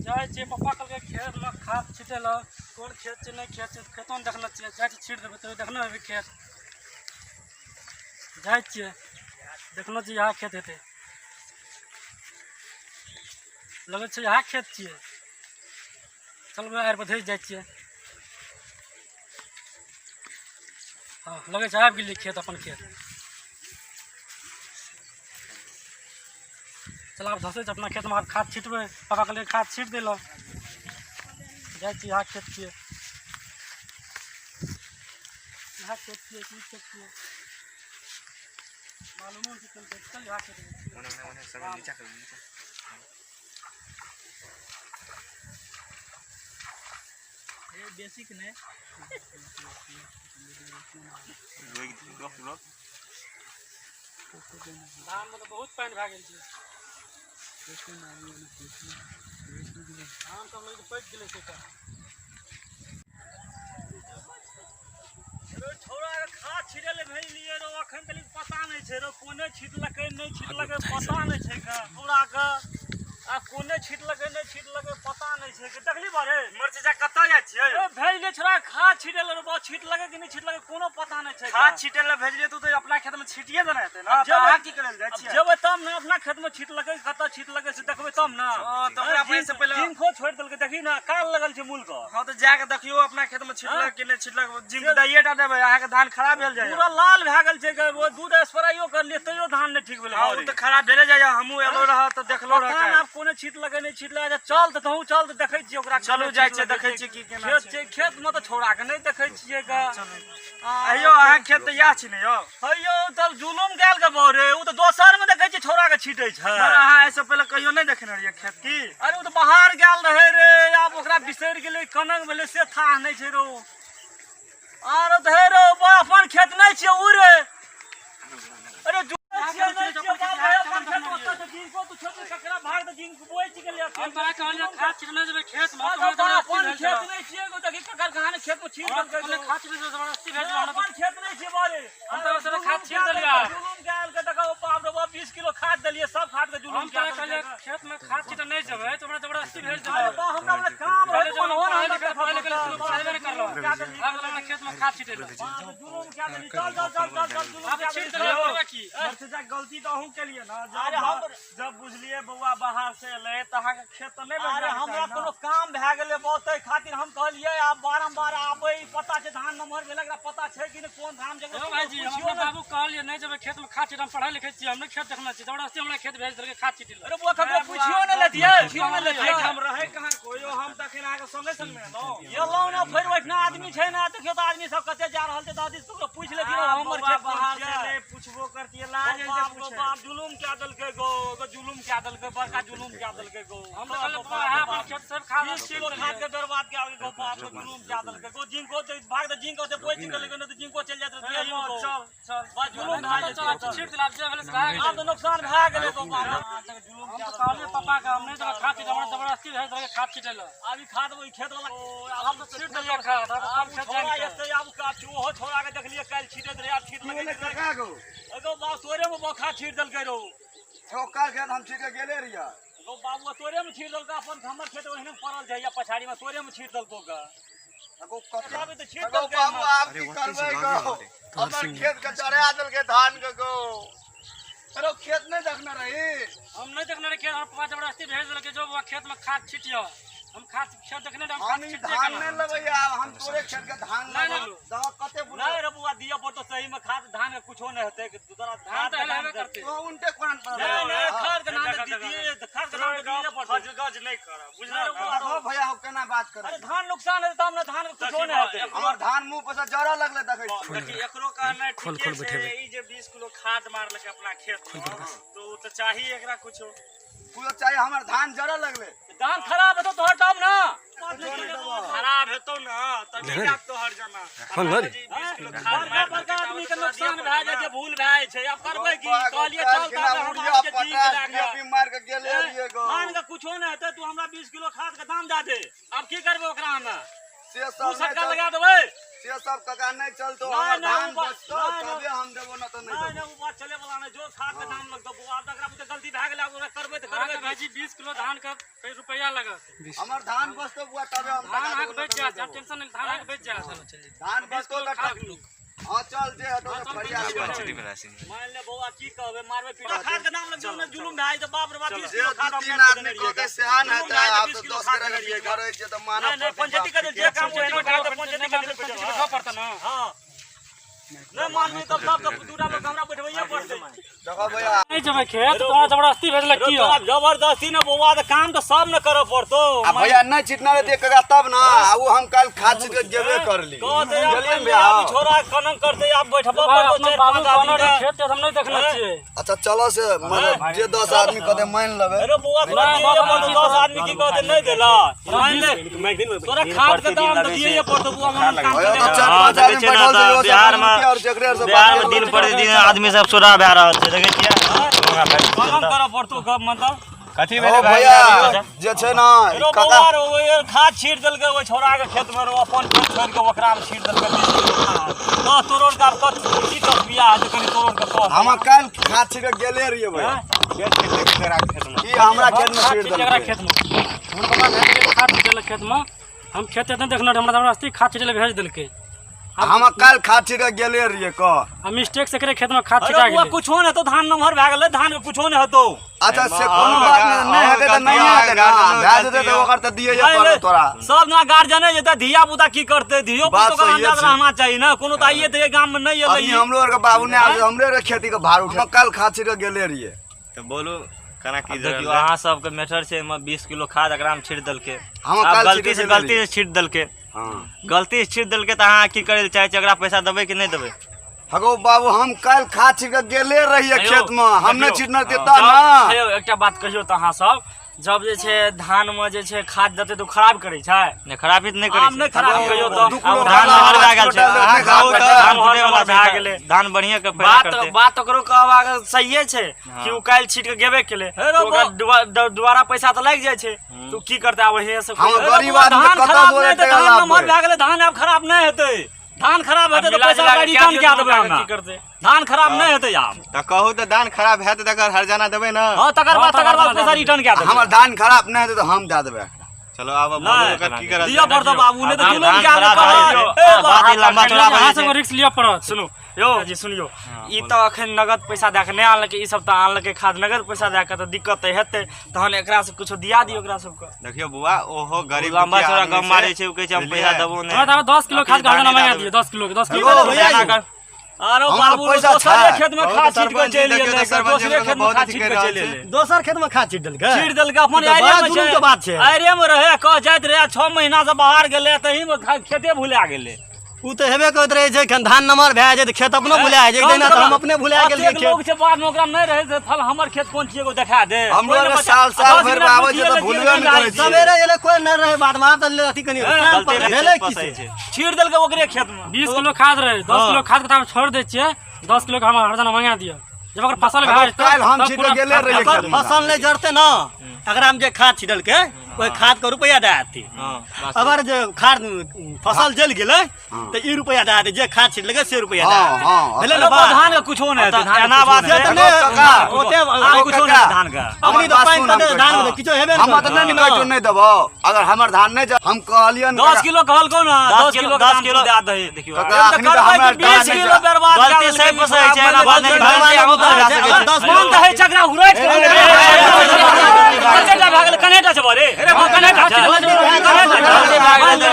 जाइ छियै पप्पा कहलकै खेतमे खाद छिटै लए, कोन खेत छै नहि खेत छै खेतो ने देखने छियै। जाइ छियै छीट देबै तऽ देखने हेबै खेत। जाइ छियै देखलो छियै इएह खेत हेतै, लगै छै इएह खेत छियै। चलबै आड़ि पर धसि जाइ छियै। हँ लगै छै आबि गेलियै खेत, अपन खेत। चल आब धसै छै अपना खेतमे, आब खाद छिटबै। पापा कहलकै खाद छीट दै लए। जाइ छियै इएह खेत छियै, इएह खेत छियै की खेत छियै मालूमो नहि छै। चल इएह खेत। बेसिक नहि धानमे तऽ बहुत पानि भए गेल छै। धान सब लगै पाकि गेलै छै। छौड़ा खाद छिटै लए भेजलियै रौ, अखन तक पता नहि छै रौ कोने छिटलकै नहि छिटलकै पता नहि छै। छौड़ाके आ कोने छिटलकै नहि छिटलकै पता नहि छै। देखली बारे मर चाचा कतऽ जाइ छियै? भेजलियै छोड़ा खाद छिटै लए, छिटलकै कि नहि छिटलकै कोनो पता नहि छै। खाद छिटै लए भेजलियै तू तऽ अपना खेतमे छिटिए देने हेतै ने, तऽ अहाँ की करै लए जाइ छियै? जेबै तब ने अपना खेतमे छिटलकै, कतऽ छिटलकै से देखबै तब ने। तऽ ओकरा पैसे पहिले जिंको छोड़ि देलकै, देखी ने काल लगल छै मूल के। हँ तऽ जाके देखियौ अपना खेतमे छिटलक कि नहि छिटलक। जिंक दैये टा देबै, अहाँके धान खराब भेल जाइए, पूरा लाल भए गेल छै। दूध स्प्रेयो करलियै तैयो धान नहि ठीक भेलै। ओ तऽ खराब भेले जाइए, हमहूँ एलो रह तऽ देखलो रह। आब कोने छिटलकै नहि छिटलकै। चल तऽ तहूँ चल तऽ देखै छियै ओकरा। चलू जाइ छियै देखै छियै की केना खेत छै। खेतमे तऽ छौड़ाके नहि देखै छियै। अयौ अहाँ खेत तऽ इएह छी ने यौ? हयौ तब जुलुम कयल के बौ रे, ओ तऽ दोसरमे देखै छियै छौड़ाके छिटै छै। अहाँ एहिसँ पहिले कहियो नहि देखने रहियै खेत की? अरे ओ तऽ बाहर गेल रहै रे, आब ओकरा बिसरि गेलै, कनक भेलै से थाह नहि छै रौ। आरो तऽ हे रौ अपन खेत नहि छियै ओ रे। अरे बीस किलो खाद देलियै, सब खाद के जुलुम। खेत में खाद छिटऽ नहि जेबै तऽ हमरा जबरदस्ती भेज देबै। हमरा काम रहै खेत में खाद छिटै लए। गलती तऽ अहूँ केलियै ने, जब बुझलियै बौआ बाहर से एलै तऽ अहाँके खेत तऽ नहि। अरे हमरा कोनो काम भए गेलै बहुत, ताहि खातिर हम कहलियै आब बारम्बार आबै। पता छै धान नमहर भेलै, एकरा पता छै कि नहि कोन धान जगह। भाईजी हम अपना बाबू कहलियै नहि जेबै खेतमे खाद छिटऽ, हम पढ़ै लिखै छियै, हम नहि खेत देखने छियै। जबरदस्ती हमरा खेत भेज देलकै खाद छिटै लए। अरे बौआ ककरो पुछियो नहि लेतियै, पुछियो नहि लेतियै। हम रहै कहाँ कोइयो, हम तखन अहाँके संगे संग एलहुँ एलहुँ ने। फेर ओहिठिना आदमी छै ने, देखियौ तऽ आदमी सब कते जा रहल छै, दादी ककरो पूछि लेतियै हमर खेत बाहर से एलै, पुछबो करतियै लाज होइ छै पूछै। बाप जुलुम कए देलकै गो, जुलुम कए देलकै, बड़का जुलुम कए देलकै गो। हम तऽ कहलियै बौआ अहाँ अपन खेत सब खाद 20 किलो खाद के बर्बाद कए देलकै गो। बाप जुलुम कए देलकै गो। जिंको भाग तऽ जिंको से बोइ देलकै, नहि तऽ जिंको चलि जाइत रहै। चल चल बा जुलुम भए जेतै, छीट देला जे भेलै से भए गेलै, आब तऽ नुकसान भए गेलै गो। बाप जुलुम। हम तऽ कहलियै पप्पा के हम नहि जेबै खाद छिटै, हमरा जबरदस्ती भेज देलकै खाद छिटै लए। आब ई खाद ओहि खेत वाला हम तऽ छीट देलियै खाद, आब सब खेत जानि के आब ओहो छौड़ा के देखलियै काल्हि छिटैत रहै, आब छीट लगै काका गो। एगो बाप तोरे में बखा छीट देलकै रौ। काल्हि खेत हम छीट के गेले रहियै गो बाबू, तोरे में छीट देलकै। अपन हमर खेत ओहिने पड़ल छै या पछाड़ी में, तोरे में छीट देलको ग। एगो कते तऽ छीट देलकै बाबू। आब की करबै गो, हमर खेत के चढ़ा देलकै धान के गो। अरे खेत नहि देखने रही? हम नहि देखने रही खेत, हमर पप्पा जबरदस्ती भेज देलकै जो बौआ खेत में खाद छिटियो। हम खाद खेत देखने रही, हम ई धान नहि लेबै आब, हम तोरे खेत के धान लेबै। कते नहि रे बौआ दिअ पड़तौ सही में खाद, धान के कुछो नहि हेतै तोरा, धान तऽ हेबे करतै। तो उनटे कोन पर नहि नहि खाद के नाम दिए, खाद के नाम दिए पड़तौ। गज नहि करब बुझलौ हो भैया, हो केना बात करे। अरे धान नुकसान हेतै तब ने, धान के कुछो नहि हेतै। हमर धान मुंह पर से जरऽ लगलै देखै छी। देखी एकरो कहनाइ ठीके छै, ई जे 20 किलो खाद मारलकै अपना खेत में तऽ ओ तऽ चाही एकरा कुछो कुछो चाही। हमर धान जरऽ लगलै, धान खराब हेतौ तोहर तब ने, खराब हेतौ ने तब जात तोहर जाना। बड़का बड़का आदमी के नुकसान भए जाइ छै, भूल भए जाइ छै। आब करबै की, कहलियै चल तब हम मार के गेले रहियै गो। धान के कुछो नहि हेतै, तू हमरा 20 किलो खाद के दाम दए दे। आब की करबै ओकरा हमे? से सब सटका लगा देबै। से सब काका नहीं चलतो, नहीं, हमर नहीं, धान वो बात- बचतो नहीं, तबे हम देबो, न तऽ नहीं नहीं नहीं देबो। वो बात चले वाला नहीं, जो खाद के दाम लगतो बौआ, आब तकरा बुते गलती भए गेलै, आब ओकरा करबै तऽ अहाँके करबै की? भाईजी 20 किलो धान के रुपैआ लगत। हमर धान बचतो बुआ तबे हम धान टका अहाँके देबो, न बचि तऽ जायत, नहीं देबो। टेंशन नहि, धान अहाँके बचि जायत। धान बचतो तऽ हाँ चल जे हेतौ तऽ फरिया लिअ। मान ले बौआ की कहबै, मारबै पीटबै, खाद के दाम लगतौ ने, जुलुम भए जेतै, बाप रे बाप, 20 जे किलो दू खाद हम तीन नहि आदमी देने कहतै रहियै। सेहा ने जुलुम हेतै, भए जेतै, आब 20 तऽ किलो 10 खाद गोरा देने के रहियै। बीच मे रहै छियै तऽ मानऽ नहीं नहीं पड़तै पंचायती बाप कर जे काम होय ना तऽ पंचायती कर देले पंचायती बैठबऽ पड़तै ने। हां नहीं मानबी तब तब तऽ दूटा लोग हमरा बैठबैये पड़तै। देखो भैया नहि जेबै खेत, तोरा जबरदस्ती भेजलक की तोरा जबरदस्ती ने बौआ, तऽ काम तऽ सब ने करऽ पड़तौ। आ भैया नहि छिटना रहतै काका तब ना, आ उ हम काल्हि खाद छिट के गेबे करली। कहते आब गेलियै पहिले भैया? आब छोरा कनन करतै, आब बैठबऽ भाई, पड़तौ अपना चारि बाबू पाँच कहने आदमी रहे के। खेत तेत हम नहि देखने छियै। अच्छा चलो से, मतलब जे 10 आदमी कहतै मान लेबै। अरे बौआ तोरा नहीं, दियैये बाबा, पड़तौ, 10 आदमी की कहतै नहि देला, मान ले तोरा खाद के दाम तऽ दियैये पड़तौ बौआ, हम काम भैया करे तऽ चारि हाँ, पाँच देखै आदमी छियै ने बैठल तऽ छै, ओहो सब बिहारमे मुखिया आओर जेकरे आर से बात बिहारमे करू। दिन प्रतिदिन आदमी सब सोरा भए रहल छै, देखै छियै। कनन करऽ पड़तौ गप मतलब। कथी ओ भेलै भाई? भैया जे छै ना रो काका बौआ रो, ओइ खाद छीट देलकै ओहि छौड़ा के खेत मे रो, अपन खेत छोड़ि के ओकरा मे छीट देलकै 20 किलो खाद। कह तोरोड़ के आब कत की तस्बिया हेतै, कनि तोरोड़ के कह। हम काल्हि खाद छिट के गेले रहियै भैया। ई हमरा खेत मे खाद छीट छिट एकरा देलकै। खेत मे हमर बाबा भेज देलकै, खाद छिटै लए खेत मे। हम खेत नहि देखने रहियै, हमरा जबरदस्ती खाद छिटै लए भेज देलकै। हम काल्हि खाद छिट के गेले रहियै कह। आ मिस्टेक से एकरे खेत मे खाद अरे छिटा बौआ गेलै। कुछो नहि हेतौ, धान नमहर भए गेलै, धान के कुछो नहि हेतौ। अच्छा से कोनो बात नहि, नहि हेतै तऽ नहि हेतै ना, भए जेतै तऽ ओकर तऽ दियैये पड़तै तोरा। सब ना गार्जियने जेतै, धिया पुता की करतै? धियो बात पुतो के सहिए अंदाज छै। रहना चाही ना, कोनो तऽ आइए तऽ गाम मे नहि एलै। अभी हमरो आरके बाबू नहि आबै छै, हमरे आरके खेती के भार उठे। हम काल्हि खाद छिट के गेले रहियै। तऽ बोलू केना की देखियौ अहाँ सबके मैटर छै, एहिमे 20 किलो खाद एकरामे छीट देलकै। हम आब काल्हि गलती छीट से के गलती गेले से छीट देलकै, हँ गलती से छीट देलकै तऽ अहाँ की करै लए चाहै छियै? एकरा पैसा देबै कि नहि देबै? हगो बाबू, हम काल्हि खाद छिट के गेले रहियै हेयौ, खेत मे, हम नहि देखियौ, छिटने रहियै तऽ ना। हेयौ, एकटा बात कहियौ तऽ अहाँ सब, जब जे छै धान मे जे छै खाद देतै तऽ ओ खराब करै छै? नहि, खराबी तऽ नहि करै आब छै। नहि खराब कहियौ तऽ। दू किलो आब धान खाद नमहर भए गेल छै, डालि देतै, खाद धान धान फूटे वाला भए गेलै। धान बढ़िया के पैदा बात करतै। बात ओकरो कहबाक सहिए छै कि ओ काल्हि छीट के गेबे केलै, हे रो तऽ ओकरा दोबारा पैसा तऽ लागि जाइ छै, तऽ ओ की करतै आब ओहे से? हम अरे गरीब बौआ, आदमी धान कतऽ खराब बोरे नहि हेतै, टका धान नमहर लाबबै? भए गेलै, धान आब खराब नहि हेतै। धान खराब हेतै तऽ मिला पैसा जुला के रिटर्न कए कए दियौ देबै तऽ हमरा। की करतै? धान खराब नहि हेतै आब। तऽ कहू तऽ धान खराब हैत तकर हरजाना देबै ने? हँ, तकर बाद हँ, तकर बाद तकर पैसा बाद रिटर्न कए देबै। हमर धान खराब नहि हेतै तऽ हम दए देबै। चलो आब बोलू नहि, ओकर की करल दिअ जाय। पड़तौ बाबू, नहि तऽ आब जुलुम धान के आदमी खराब भए कहत। जेतै। ए बात ई लम्बा चौड़ा भए अहाँ जाइ सबके छै। रिस्क लिअ पड़त। सुनू यौ जी, सुनियौ, ई तऽ अखन नगद पैसा दए कऽ नहि आनलकै, ई सब तऽ आनलकै खाद नगद पैसा दए कऽ, तऽ दिक्कत तऽ हेतै। तहन एकरा से कुछो दिया दियौ ओकरा सबके। देखियौ बुआ, ओहो गरीब लम्बा दुखिया चौड़ा आदमी गम छै। मारै छै, ओ कहै छै हम पैसा बुझलियै? देबो हमरा नहि। तऽ 10 किलो खाद के धान हरजाना नहि मंगा दए दियौ, 10 किलो के, 10 किलो। हेलो भैया देबै। जी, आरो हमर बाबू, पैसा दोसरे छै। खेत मे बहुत खाद छीट के सरपंच जी चलि देखियौ गेलै, तऽ सरपंच जी दोसरे खेत मे बहुत खाद अथी छीट करि के रहल चलि छै। एलै। दोसर खेत में खाद छीट देलकै? छीट देलकै अपन ई तऽ आइरे बड़ा मे जुलुम छै, के बात छै। आइरे मे रहे कह जाइत रहे, 6 महीना से बाहर गेलै, तही मे खेते भुला गेलै। उ तऽ हेबे करैत रहै छै, एखन धान नमहर भए जाइ तऽ खेत अपनो भुला जाइ छै। एक दिना तऽ हम अपने भुला गेलियै अतेक खेत। लोग छै, बाद मे ओकरा नहि रहै छै फल, हमर खेत कोन छियै, एगो देखा दे। हमरो कोइ नहि आरके बचा- साल साल 10 भरि मिनट आबै मे छै तऽ जियै भुलबे लए नहि करै जियै। छियै। सवेरे एलै कोइ नहि रहै, बाद मे आब तऽ अथी कनि गलती भेलै की फसै से? छै। छीट देलकै ओकरे खेत मे। 20 किलो खाद रहै, 10 किलो खाद के तऽ हम छोड़ि दै छियै, 10 किलो के हमरा हरजाना मंगा दिअ। जब ओकर फसल भए जेतै काल्हि हम तब छीट के पूरा गेले रहियै अगर खेत मे। फसल नहि जरतै ने, एकरा मे जे खाद छिटलकै ओहि खाद के रुपैआ दए देतै। हँ, बस। अगर जे खाद फसल जलि गेलै तऽ ई रुपैआ दए देतै, जे खाद छिटलकै से रुपैआ दए हँ, देतै। हँ। भेलै ने अरे बात? धान के कुछो नहि हेतै, तऽ धान के एना कुछो बात नहि से हेतै। तऽ नहि काका, ओते धान कुछो नहि हेतै धान के। अखनी तऽ बात पानि सुन, तऽ हम धान कहै मे छी। किछो हेबे नहि हमर तऽ करतै। नहि कहै छौ नहि देबौ, अगर हमर धान नहि हम कहलियन 10 किलो कहलकौ ने, 10 10 किलो किलो 10 10 किलो किलो दए दही। देखियौ काका, तऽ अखनी तऽ करबै हमरा कि 20 धान किलो बर्बाद कए गलती देलकै सही ई फसै छै, एना बात नहि, भगवान गलती हमहूँ बताबै भए छै, सकै अगर छै। 10 मन तऽ हइ चकरा हुरैट के कनेटा भए गेलै, कनेटा छै बरे। रे बा, कनेटा छै, कनेटा छै,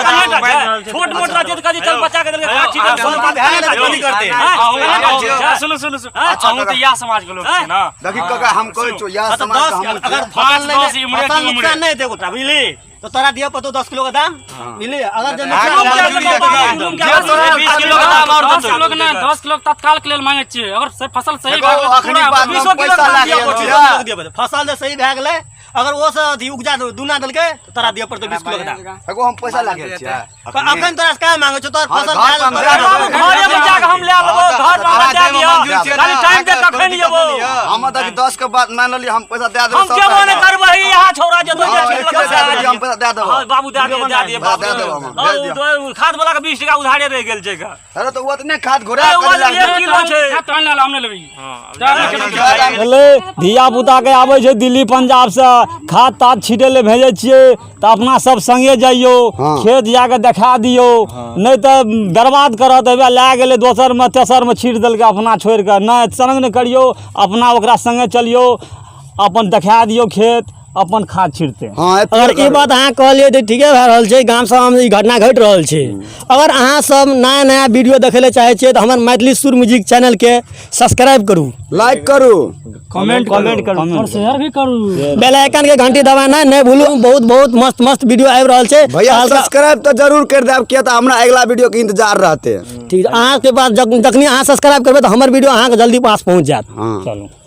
कनेटा छै। छोट मोट रहतै तऽ कहतै चल बच्चा के देलकै खाद छीट देलकै। गलती भए गेलै तऽ की करतै? हँ, कनेटा छै। सुनू सुनू सुनू, अहूँ तऽ इएह समाज के लोक छियै ने? देखी काका, हम कहै छौ इएह हाँ, तऽ समाज 10 के हमहूँ अगर छियै। फसल पाँच, नहि दस इम्हरे फसल की उम्हरे। नुकसान नहि हेतै ओकरा, बुझली? तऽ तोरा दिअ पड़तौ 10 किलो के दाम, बुझली? अगर जे हाँ, नुकसान जुलुम भए कए गेलै देलकै बाबू, जुलुम कए जे देलकै। तोरा 20 किलो के दाम आओर 10 देतौ। किलो के नहि, 10 किलो के तत्काल के लेल मांगै छियै, अगर से फसल सही देखो भए गेलै तऽ अखनी पूरा बाद में बीसो किलो पैसा के दाम लागे दिअ पड़तौ। छियै। दिअ पड़तै। फसल जे सही भए गेलै अगर ओ से अथी उपजा दूना देलकै तऽ तोरा दिअ पड़तौ 20 किलो के दाम। एगो हम पैसा लागे छियै। पर अखन तोरा से कहाँ मांगै छौ तोहर हाँ, फसल घर भए पर हम गेल दए तोरा। देबै। घरे मे जाके हम ले लेबो, घर पर हमरा दए दिअ। खाली टाइम दे कखन एबो। हम तऽ 10 के बाद मान लेलियै हम पैसा दए देबै हम सब जेबो नहि पैसा। करबै, यहाँ छौड़ा जेतो जे हाँ, छिटलकै एके से दए देबै, हम पैसा दए देबै। हाँ, बाबू दए दिअ, दए दिअ, बाबू। दए देबै हम, भेज दिअ। और खाद वाला के 20 टका उधारे रहि गेल छै। अरे तऽ ओतने खाद घोड़ा ए, ओ करे लागल। एक किलो छै। तहन लए हम नहि लेबै। भेलै धिया पुताके आबै छै दिल्ली पंजाबसँ खाद ताद छिटै लए भेजै छियै तऽ अपना सब संगे जइयौ, खेत जाके देखा दियौ, नहि तऽ बर्बाद करत। हेबे लए गेलै दोसरमे तेसरमे छीट देलकै अपना छोड़ि कऽ। नहि सङ्ग नहि करियौ, अपना ओकरा संगे चलियौ, अपन देखा दियौ खेत, अपन खाद छिटतै। हँ, एते अगर ई बात अहाँ कहलियै तऽ ठीके भए रहल छै, गाम सबमे ई घटना घटि रहल छै। अगर अहाँ सब नया नया वीडियो देखै लए चाहै छियै तऽ हमर मैथिली सुर म्यूजिक चैनलके सब्सक्राइब करू, लाइक करू, कमेंट करू और शेयर भी करू, बेल आइकन के घंटी दबाना नहि भूलू। बहुत बहुत मस्त मस्त वीडियो आबि रहल छै भैया। सब्सक्राइब तऽ जरूर कर देब, किया तऽ हमरा अगला वीडियो के इंतजार रहते। ठीक, अहाँके पास जखनी अहाँ सब्सक्राइब करबै तऽ हमर वीडियो अहाँके जल्दी पास पहुँच जायत। हाँ। चलू।